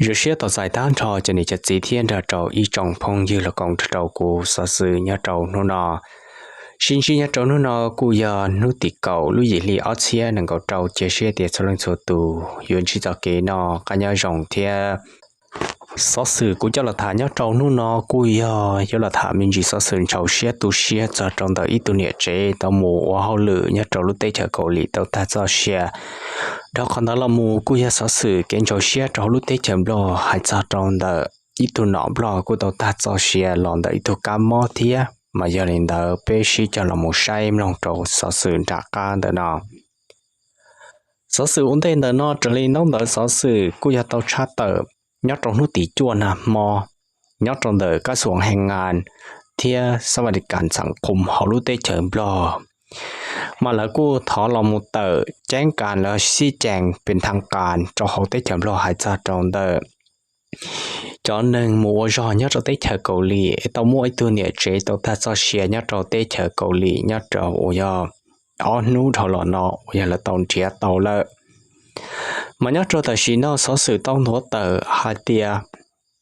Zoo siab tau txais tag nrho cov niam cov txiv thiab nrog rau ib tsoom phooj ywg los koom nrog rau kuv xov xwm nyob rau hnub no. Sib ntsib nyob rau hnub no kuj yog hnub tim kaum lub yim hli ob txhiab nees nkaum rau, cia siab tias txhua leej txhua tus yuav ntsib txoj kev noj qab nyob zoo thiab. Xov xwm kuv coj los tham nyob rau hnub no kuj yog yuav los tham me ntsis xov xwm ntxhov siab tu siab txog rau ntawm ib tug niam tsev tau mus ua hauj lwm nyob rau lub teb chaws Kaus Lim tau tag txoj sia. Dhau qhov ntawd los mus kuj yog xov xwm kev ntxhov siab rau hauv lub teb chaws Nplog hais txog rau ntawm ib tug nom Nplog kuj tau tag txoj sia los ntawm ib tug kab mob thiab. Mas yog li ntawd peb sib cog los mus saib mloog rau xov xwm nram qab ntawm no. Xov xwm ua ntej ntawm no raws li ntaub ntawv xov xwm kuj yog tau tshaj tawm nyob rau hnub tim cuaj nag hmo nyob rau ntawm kab xuam hees nas thiab xab vas di kas xeem qhum hauv lub teb chaws Nplog. Mas lawv kuj thov los mus tawm ceeb kas los sib cees pes thaj kas rau hauv teb chaws Nplog hais txog rau ntawm cov neeg mus ua zog nyob rau teb chaws Kaus Lim es tau muaj ib tug niam tsev tau tag txoj sia nyob rau teb chaws Kaus Lim nyob rau uas yog ob hnub dhau los no uas yog lawv tau nrhiav tau lawm. Mas nyob rau tam sim no xov xwm tau nthuav tawm hais tias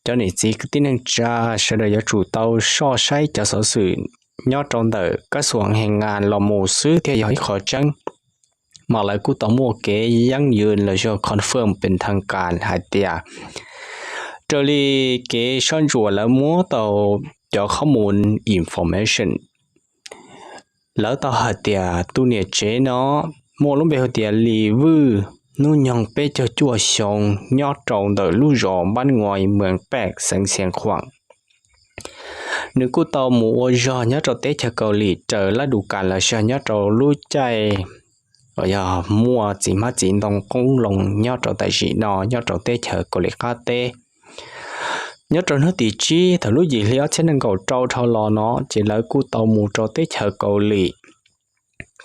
cov niam txiv kwv tij neej tsa sawv daws yuav tsum tau soj saib cov xov xwm nyob rau ntawm kab xuam hees nas los mus xwb thiaj yog ib qho tseeb. Mas lawv kuj tau muaj kev yeeb yws los yog confirm pes thaj kas hais tias raws li kev soj ntsuam lawv muab tau cov qhob mus information, lawv tau hais tias tus niam tsev no muaj lub npe hu tias Lis Vwj, hnub nyoog peb caug cuaj xyoo, nyob rau ntawm lub zos Npab Ngoi, moos Paj, xeev Xiav Khuam. Nws kuj tau mus ua zog nyob rau teb chaws Kaus Lim raws laj dus kas los yog nyob rau lub caij uas yog muaj txiv hmab txiv ntoo qoob loo nyob rau tam sim no nyob rau teb chaws Kaus Lim qab teb. Nyob rau hnub tim tsib thaum lub yim hli ob txhiab nees nkaum rau dhau los no ces lawv kuj tau mus rau teb chaws Kaus Lim.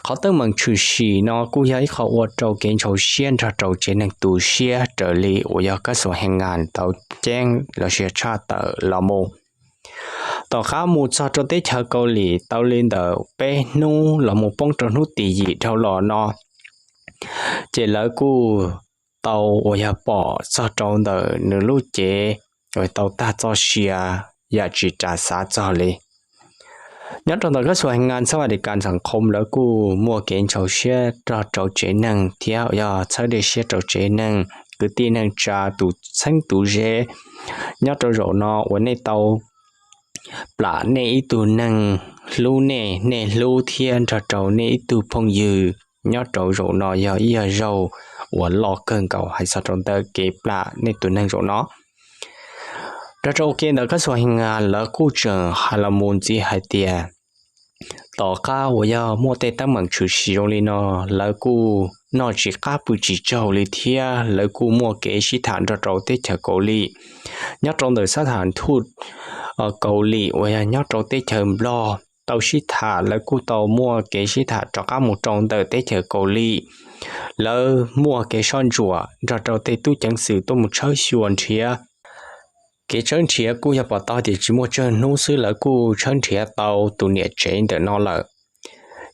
Qhov teeb meem tshwm sim no kuj yog ib qho ua rau kev ntxhov siab nrog rau tsev neeg tu siab raws li uas yog kab xuam hees nas tau ceeb los sis tshaj tawm los mus. Tom qab mus txog rau teb chaws Kaus Lim tau li ntawm peb hnub los mus poob rau hnub tim yim dhau los no, ces lawv kuj tau uas yog pom txog rau ntawm nws lub cev uas tau tag txoj sia yam tsis ras xav txog li. Nyob rau ntawm kab xuam hees nas xab vas di kas xeem qhum lawv kuj muaj kev ntxhov siab nrog rau tsev neeg thiab uas yog txhawb dej siab rau tsev neeg kwv tij neej tsa tus txheeb tus ze nyob rau zaum no uas nej tau plam nej ib tug neeg hlub nej, nej hlub thiab nrog rau nej ib tug phooj ywg nyob rau zaum no yog ib yam zaug uas loj kawg nkaus hais txog rau ntawm kev plam nej tus neeg zaum no. Nrog rau ua ke ntawm kab xuam hees nas lawv kuj tseem hais los mus ntxiv hais tias tom qab uas yog muaj tej teeb meem tshwm sim zoo li no, lawv kuj noj tsis qab pw tsis tsaug li thiab lawv kuj muaj kev sib tham nrog rau teb chaws Kaus Lim. Nyob rau ntawm xab thas thuj Kaus Lim uas yog nyob rau teb chaws Nplog tau sib tham, lawv kuj tau muaj kev sib tham rov qab mus rau ntawm teb chaws Kaus Lim. Lawv muaj kev soj ntsuam nrog rau tej tub ceev xwm tuaj mus tshawb xyuas nrhiav. Kev tshawb nrhiav kuj yog pom tau tias tsis muaj tsawg hnub xwb lawv kuj tshawb nrhiav tau tus niam tsev ntawm no lawm.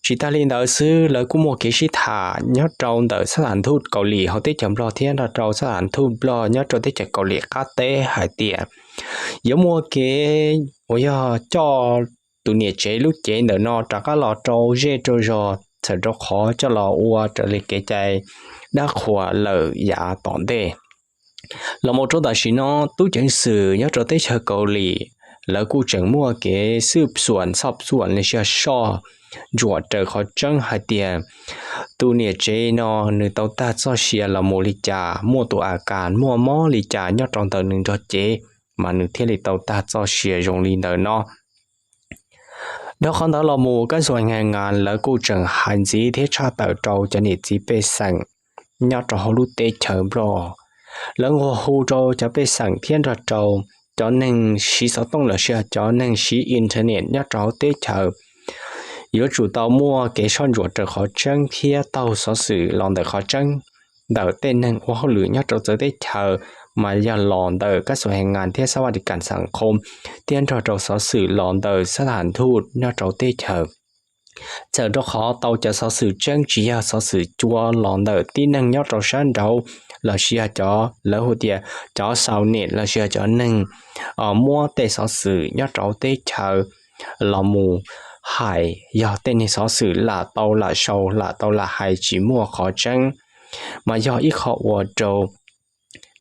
Tsis tas li ntawd xwb lawv kuj muaj kev sib tham nyob rau ntawm xab thas thuj Kaus Lim hauv teb chaws Nplog thiab nrog rau xab thas thuj Nplog nyob rau teb chaws Kaus Lim qab teb hais tias yuav muaj kev uas yog coj tus niam tsev lub cev ntawm no rov qab los rau zej rau zog txhawm rau qhov coj los ua raws li kev cai dab qhuas lawm yav tom ntej. Los mus rau tam sim no tub ceev xwm nyob rau teb chaws Kaus Lim lawv kuj tseem muaj kev xwb xuam xoj xuam los sis soj ntsuam raws qhov tseeb hais tias tus niam tsev no nws tau tag txoj sia los mus li cas, muaj tus a kas muaj mob li cas nyob rau ntawm nws nrog cev mas nws thiaj li tau tag txoj sia zoo li ntawm no. Dhau qhov ntawd los mus kab xuam hees nas lawv kuj tseem hais ntxiv thiab tshaj tawm rau cov niam txiv pej xeem nyob rau hauv lub teb chaws Nplog. Lawv nquag hu rau cov pej xeem thiab nrog rau cov neeg siv xov tooj los sis cov neeg siv internet nyob rau hauv teb chaws yuav tsum tau muaj kev soj ntsuam raws qhov tseeb thiab taug xov xwm los ntawm qhov tseeb ntawm tej neeg ua hauj lwm nyob rau txawv teb chaws, mas yog los ntawm kab xuam hees nas thiab xab vas di kas xeem qhum thiab nrog rau xov xwm los ntawm xab thas thuj nyob rau teb chaws Txawm rau qhov tau cov xov xwm tseeb tsis yog xov xwm cua los ntawm tib neeg nyob rau sab nraud, lossis yog cov lawv hu tias cov xaus nem lossis yog cov neeg muab tej xov xwm nyob rau teb chaws los mus hais, yog tej neeg xov xwm lam tau lam sau lam tau lam hais tsis muaj qhov tseeb, mas yog ib qho ua rau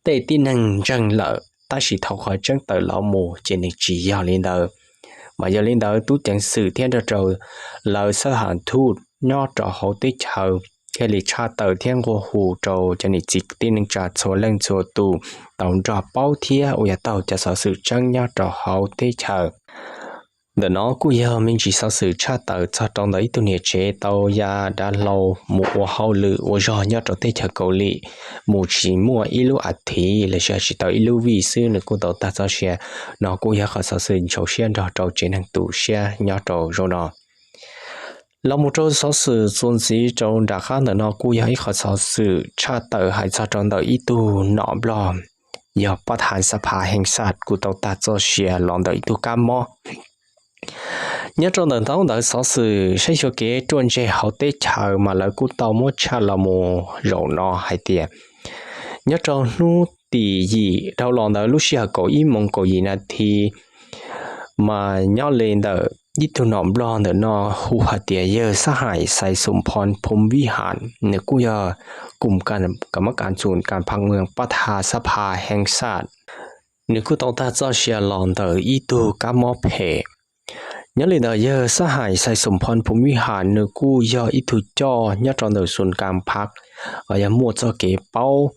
tej tib neeg ntseeg lawm tab sis thaum qhov tseeb tawm los mus ces nws tsis yog li ntawd. Mas yog li ntawd tub ceev xwm thiab nrog rau lawv xab has thuj nyob rau hauv teb chaws thiaj li tshaj tawm thiab nqua hu rau cov niam txiv tib neeg tsa txhua leej txhua tus tau nrog paub thiab uas yog taug cov xov xwm tseeb nyob rau hauv teb chaws. Ntawm no kuj yog me ntsis xov xwm tshaj tawm txog rau ntawm ib tug niam tsev tau ya dav hlau mus ua hauj lwm ua zog nyob rau teb chaws Kaus Lim, mus tsis muaj ib lub as thiv los sis tsis tau ib lub vij xwb nws kuj tau tag txoj sia. No kuj yog qhov xov xwm ntshau siab nrog rau tsev neeg tu siab nyob rau zaum no. Los mus rau xov xwm txuas ntxiv rau nram qab ntawm no kuj yog ib qhov xov xwm tshaj tawm hais txog rau ntawm ib tug nom Nplog yog pab thav xab phav heev xaj kuj tau tag txoj sia los ntawm ib tug kab mob. Nyob rau ntawm ntaub ntawv xov xwm saib xyuas kev ruaj ntseg hauv teb chaws mas lawv kuj tau muab tshaj los mus zaum no hais tias nyob rau hnub tim yim dhau los ntawd lub sij hawm kaum ib moos kaum yim nas this mas nyob li ntawm ib tug nom Nplog ntawm no hu hais tias yawg xab hais Xais Xum Phoo Phum Vij Ham nws kuj yog kum kam mab kam txum kam phaj mw pab thav xab phav heev xaj, nws kuj tau tag txoj sia los ntawm ib tug kab mob phem. Nyob li ntawd yawg xab hais Xais Xum Phoo Phum Vij Ham nws kuj yog ib tug coj nyob rau ntawm xum kam phaj, yog muaj txoj kev paub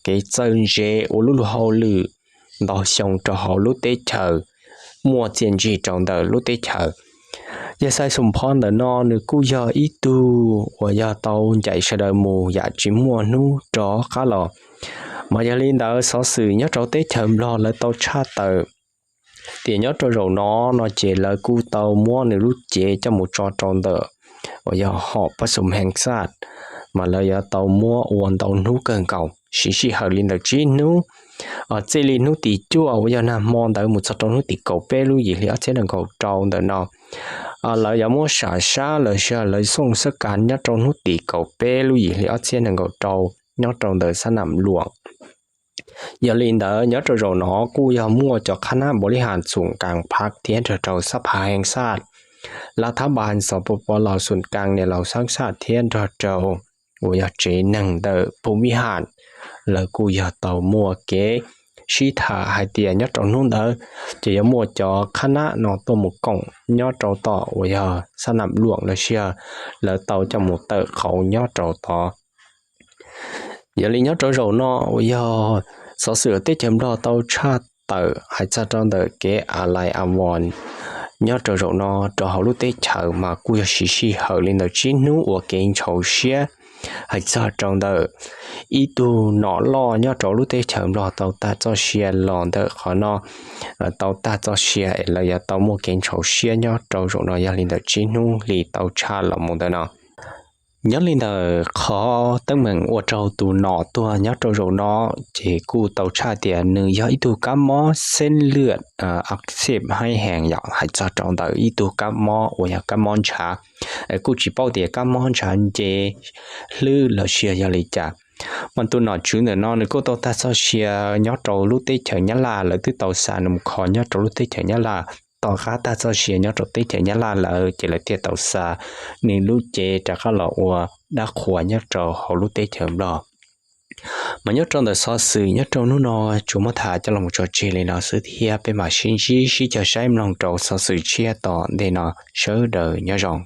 kev txawj ntse ua lub luag hauj lwm ntau xyoo rau hauv lub teb chaws, muaj txiaj ntsig rau ntawm lub teb chaws. Yawg Xais Xum Phoo ntawm no nws kuj yog ib tug uas yog tau ncaim sawv daws mus yam tsis muaj hnub rov qab los. Mas yog li ntawd xov xwm nyob rau teb chaws Nplog lawv tau tshaj tawm tias nyob rau zaum no no ces lawv kuj tau muab nws lub cev coj mus tso rau ntawm uas yog hom pab xum heev xaj, mas lawv yuav tau muab ua ntau hnub kawg nkaus siv sij hawm li ntawm tsib hnub. Txij li hnub tim cuaj uas yog nag hmo ntawd mus txog rau hnub tim kaum peb lub yim hli ob txhiab nees nkaum rau ntawm no lawv yuav muab sam sab los sis lawv xooj xab kas nyob rau hnub tim kaum peb lub yim hli ob txhiab nees nkaum rau nyob rau ntawm xab nam luam. Yog li ntawd nyob rau zaum no kuj yog muaj cov qhab nab npaum li has xum kam phaj thiab nrog rau xab phav heev xaj, lav thab npas xov pos pos laus xum kam niam laus xab xaj thiab nrog rau uas yog tsev neeg ntawm Phum Vij Ham, lawv kuj yog tau muaj kev sib tham hais tias nyob rau hnub ntawd ces yuav muaj cov qhab nab no tuaj mus koom nyob rau tom uas yog xab nam luam los sis lawv tau coj mus tawm qauv nyob rau tod. Yog li nyob rau zaum no uas yog xov xwm teb chaws Nplog tau tshaj tawm hais txog rau ntawm kev a lai a voos nyob rau zaum no rau hauv lub teb chaws mas kuj yog siv sij hawm li ntawm tsib hnub ua kev ntshau siab hais txog rau ntawm ib tug nom loj nyob rau lub teb chaws Nplog tau tag txoj sia los ntawm qhov no. Tau tag txoj sia es lawv yuav tau muaj kev ntshau siab nyob rau zaum no yog li ntawm tsib hnub li tau tshaj los mus ntawm no. Nyob li ntawm qhov teeb meem ua rau tus nom tuag nyob rau zaum no ces kuj tau tshaj tias nws yog ib tug kab mob xeeb lwaj a xej haib heev yom, hais txog rau ntawm ib tug kab mob uas yog kab mob ntshav. Kuj tsis paub tias kab mob ntshav nce hlwb los sis yog li cas. Mas tus nom tswv ntawm no nws kuj tau tag txoj sia nyob rau lub teb chaws Nyab Laj, lawv twb tau xa nws mus kho nyob rau lub teb chaws Nyab Laj. Tom qab tag txoj sia nyob rau teb chaws Nyab Laj lawm ces lawv thiaj tau xa nws lub cev rov qab los ua dab qhuas nyob rau hauv lub teb chaws Nplog. Mas nyob rau ntawm xov xwm nyob rau hnub no tsuas muab tham coj los tso tseg li no xwb thiab peb mam sib ntsib sib cog saib mloog rau xov xwm tshiab tom ntej no. Sawv daws nyob zoo.